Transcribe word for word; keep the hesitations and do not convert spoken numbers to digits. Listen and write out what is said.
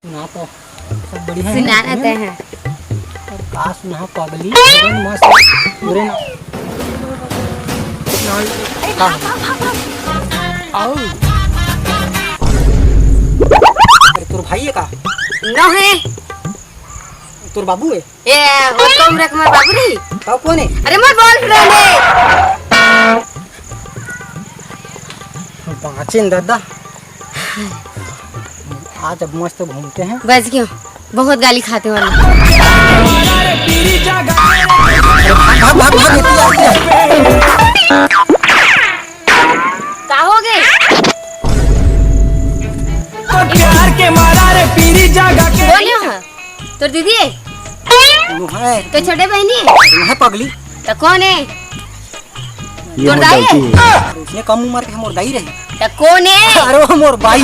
सुना तो, सब बढ़िया है ना? सुनाना तय है। का सुना पगली, पूरे मस्त, पूरे ना। आओ। अरे तोर भाई है का? ना है। तोर बाबू है? ए, वो तो उम्र के मोर बाबू रही। तब कौन है? अरे मोर बॉयफ्रेंड है। बाँचेन दादा, आज अब मस्त घूमते हैं। बच गयो, बहुत गाली खाते वाला। भाग, भाग, भाग, भाग, निकल जा, निकल जा। का हो गए? तो प्यार के मारा रे पीरी जागा के। बोलियो हाँ, तोर दीदी है? नु है। तो छोटे बहनी है? नु है पगली। तो कौन है? ये तोर दाई है? उसने कम उम्र के मोर दाई रही। तो कौन है? अरे वो मोर भाई।